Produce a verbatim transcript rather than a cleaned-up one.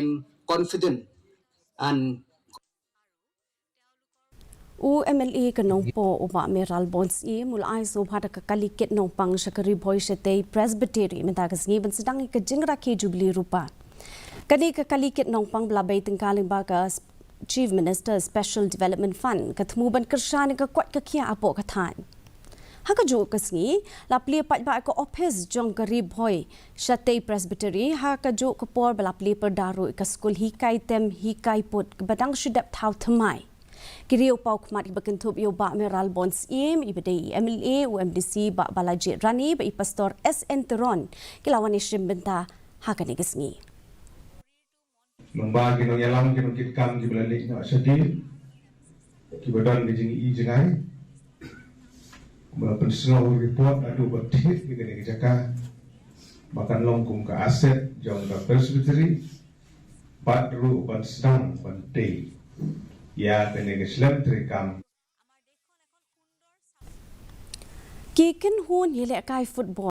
I'm confident and U MLA ka Nongpoh u Bah Mayralborn Syiem u la ai sngewbha da ka kali kit nongpang sha ka Ri Bhoi Shatei Presbytery mynta ka sngi ban sdang ïa ka jingrakhe Jubilee Rupa. Kane ka kali kit nongpang ba la bei tyngka lyngba ka Chief Minister Special Development Fund ka thmu ban kyrshan ïa ka koit ka khiah hapoh ka thaiñ. Ha kajuh ka sngi la plie paidbah ïa ka ophis jong ka Ri Bhoi Shatei Presbytery ha kajuh ka por ba la plie pyrda ruh ïa ka skul hikai tem hikai put ba dang shu dep thaw thymmai. Ki riew paw khmat kiba kynthup ïa u Bah Mayralborn Syiem, iba dei i MLA, u MDC Bah Balajied Ranee bad i Pastor S N Teron ki la wan ïashim bynta ha kane ka sngi. Lyngba ki nongïalam ki nongkitkam kiba la leit noh shadien, kiba don ka jingïohi jngai, ba la pynsngew report naduh ba thied ïa kane ka jaka ba kan long kum ka asset jong ka Presbytery bad ruh ban sdang ban tei ïa kane ka shlem treikam. Ki kynhun ïalehkai football